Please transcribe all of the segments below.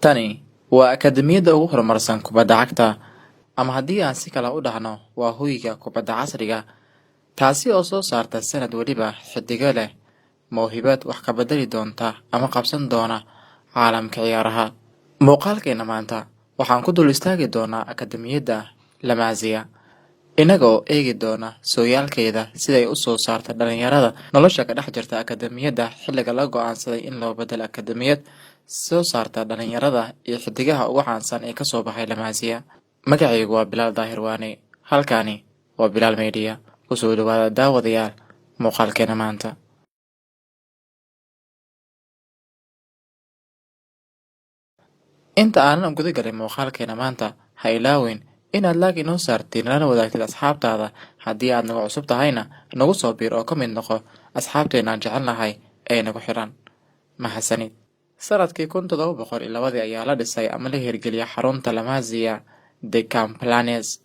Tani waa akademiyadda ugu horumarsan kubadda cagta, ama haddii aan si kale u dhahno, waa hoyga kubadda casriga, taasi oo soo saarta sanad waliba xiddigo leh mawhibad wax ka bedeli doonta ama qabsan doona caalamka ciyaaraha. Muuqaalkeena maanta waxaan ku dul istaagi doonaa akademiyadda La Masia, innaga oo eegi doona sooyaalkeeda, siday u soo saarta dhalinyarada, nolosha ka dhex jirta akademiyadda, xilliga la go'aansaday in loo bedelo akademiyad soo saarta dhalinyarada iyo xidigaha ugu caansan ee kasoo baxay La Masia. Magacaygu waa Bilaal Daahir Waane, halkaani waa Bilaal Media. Kusoo dhawaada, daawadayaal, muuqaalkeena maanta. Inta aanan guda galin muuqaalkeena maanta, ha ilaawin inaad laag inoo saartid, nalana wadaagtid asxaabtaada. Haddii aad nagu cusub tahayna, nagu soo biir oo ka mid noqo asxaabteenaan jecelnahay ee nagu xiran. Mahadsanid. Sanadkii 1702-dii ayaa la dhisay ama la hirgeliyay xarunta La Masia de Camplanes,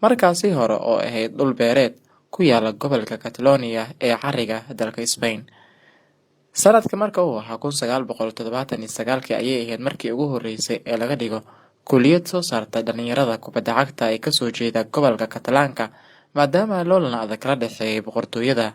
markaasi hore oo ahayd dhul beereed ku yaala gobolka Catalonia ee cariga dalka Spain. Sanadka marka uu ahaa 1979-kii ayay ahayd markii ugu horeysay ee laga dhigo kuliyad soo saarta dhalinyarada kubadda cagta ee kasoo jeeda gobolka Katalaanka, maadaama loolan adag kala dhexeeyay boqortooyada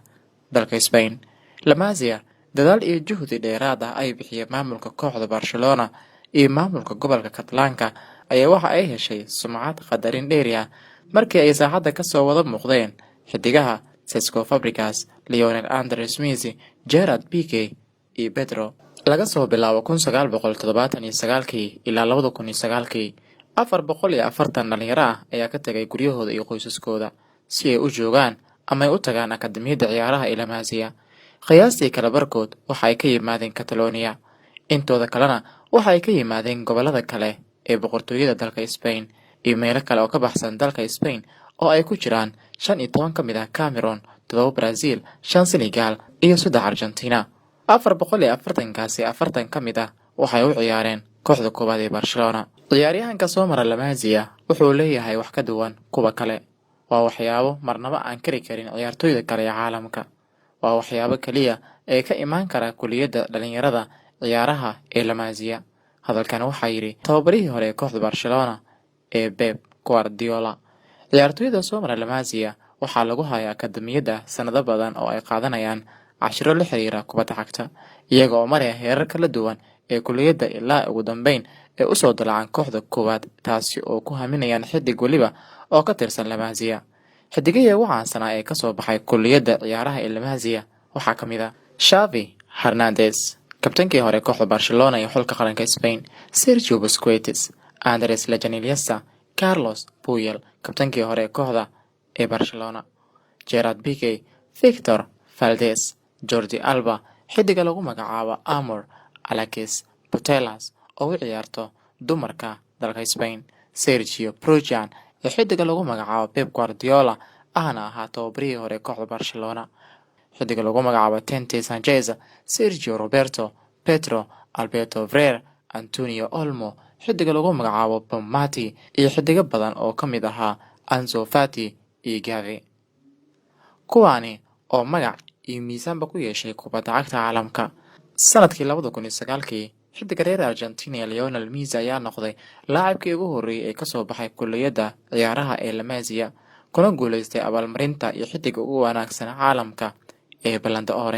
dalka Spain. La Masia dadaal iyo juhdi dheeraad ah ay bixiyeen maamulka kooxda Barcelona iyo maamulka gobolka Katalaanka ayaa waxa ay heshay sumcad qadarin dheeri ah markii ay saaxadda kasoo wada muuqdeen xidigaha Cesc Fabregas, Lionel Andres Messi, Gerard Pique iyo Pedro. Laga soo bilaabo 1979-kii ilaa 2009-kii, 440 dhalinyaro ah ayaa ka tagay guryahooda iyo qoysaskooda si ay u joogaan ama ay u tagaan akademiyadda ciyaaraha ee La Masia. Qiyaastii kala barkood waxa ay ka yimaadeen Catalonia, intooda kalena waxa ay ka yimaadeen gobollada kale ee boqortooyada dalka Spain iyo meelo kale oo ka baxsan dalka Spain, oo ay ku jiraan 15 ka mid ah Cameroon, 7 Brazil, 5 Senegal iyo 3 Argentina. 440-kaasi, 40 ka mid ah waxay u ciyaareen kooxda koowaad ee Barcelona. Ciyaaryahanka soo mara La Masia wuxuu leeyahay wax ka duwan kuwa kale. Waa waxyaabo marnaba aan kari karin ciyaartoyda kale ee caalamka. Waa waxyaabo kaliya ee ka imaan kara kuliyadda dhalinyarada ciyaaraha ee La Masia. Hadalkan waxaa yidhi tababarihii hore ee kooxda Barcelona ee Pep Guardiola. Ciyaartoyda soo mara La Masia waxaa lagu hayaa akademiyadda sanado badan oo ay qaadanayaan cashiro la xiriira kubadda cagta, iyaga oo maraya heerar kala duwan ee kuliyadda ilaa ugu dambeyn ay usoo dalacaan kooxda koowaad, taasi oo ku haminayaan xidig weliba oo ka tirsan La Masia. Xidigihii ugu caansanaa ee kasoo baxay kuliyadda ciyaaraha ee La Masia waxaa ka mid ah Xavi Hernandez, kabtankii hore kooxda Barcelona iyo xulka qaranka Spain, Sergio Busquets, Andres Lejan Iniesta, Carlos Puyol, kabtankii hore kooxda ee Barcelona, Gerard Pique, Victor Valdes, Jordi Alba, xidiga lagu magacaabo Amor Alexis Putellas oo u ciyaarto dumarka dalka Spain, Sergio Brujan iyo xidiga lagu magacaabo Pep Guardiola, ahna ahaa tababarihii hore kooxda Barcelona, xidiga lagu magacaabo Tete Sanchez, Sergio Roberto, Pedro, Alberto Ferrer, Antonio Olmo, xidiga lagu magacaabo Bonmati iyo xidigo badan oo ka mid ahaa Ansu Fati iyo Gavi, kuwaani oo magac iyo miisaanba ku yeeshay kubadda cagta caalamka. Sanadkii 2009-kii, xidiga reer Argentina Lionel Messi ayaa noqday laacibkii ugu horreeyay ee kasoo baxay kuliyadda ciyaaraha ee La Masia, kuna guuleystay abaalmarinta iyo xidiga ugu wanaagsan caalamka ee Ballon d'Or.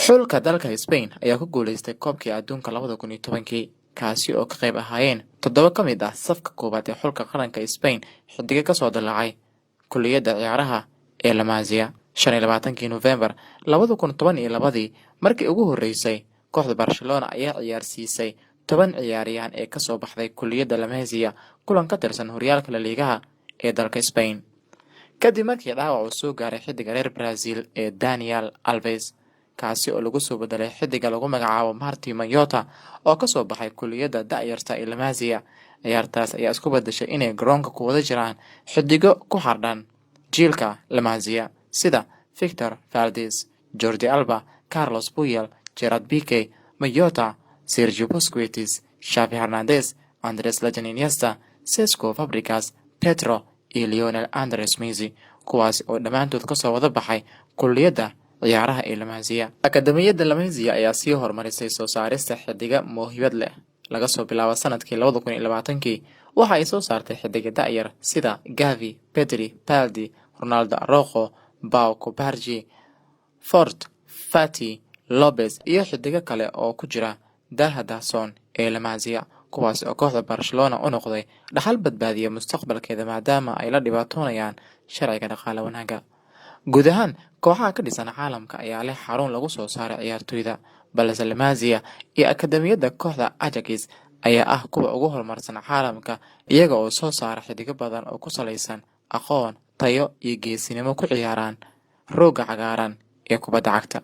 Xulka dalka Spain ayaa ku guuleystay koobkii adduunka 2010-kii, kaasi oo ka qayb ahaayeen toddoba ka mid ah safka koowaad ee xulka qaranka Spain xidiga kasoo dalaacay kuliyadda ciyaaraha ee La Masia. 25-kii Nofembar 2012-dii, markii ugu horreysay kooxda Barcelona ayaa ciyaarsiisay 10 ciyaaryahan ee kasoo baxday kuliyadda La Masia kulan ka tirsan horyaalka La Ligaha ee dalka Spain, kadib markii dhaawac uu soo gaaray xidiga reer Brazil ee Daniel Alves, kaasi oo lagu soo bedelay xidiga lagu magacaabo Marti Mayota oo kasoo baxay kuliyadda da'yarta ee La Masia. Ciyaartaas ayaa isku bedeshay inay garoonka ku wada jiraan xidigo ku xardhan jiilka La Masia sida Victor Valdes, Jordi Alba, Carlos Puyol, Gerard Pique, Mayota, Sergio Busquets, Xavi Hernandez, Andres Lejan Iniesta, Cesc Fabregas, Pedro iyo Lionel Andres Messi, kuwaasi oo dhammaantood kasoo wada baxay kuliyadda ciyaaraha ee La Masia. Akademiyadda La Masia ayaa sii horumarisay soo saarista xidiga mawhibad leh. Laga soo bilaabo sanadkii 2020-kii, waxa ay soo saartay xidiga da'yar sida Gavi, Pedri, Balde, Ronald Araujo, Pau Cubarsi, Fort, Fati, Lopez iyo xidigo kale oo ku jira daaha daahsoon ee La Masia, kuwaas oo kooxda Barcelona u noqday dhaxal badbaadiya mustaqbalkeeda, maadaama ay la dhibaatoonayaan sharciga dhaqaale wanaagga. Guud ahaan kooxaha ka dhisan caalamka ayaa leh xarun lagu soo saaray ciyaartoyda, balse La Masia iyo akademiyadda kooxda Ajax ayaa ah kuwa ugu horumarsan caalamka, iyaga oo soo saara xidigo badan oo ku salaysan aqoon, tayo iyo geesinimo ku ciyaaraan rooga cagaaran ee kubadda cagta.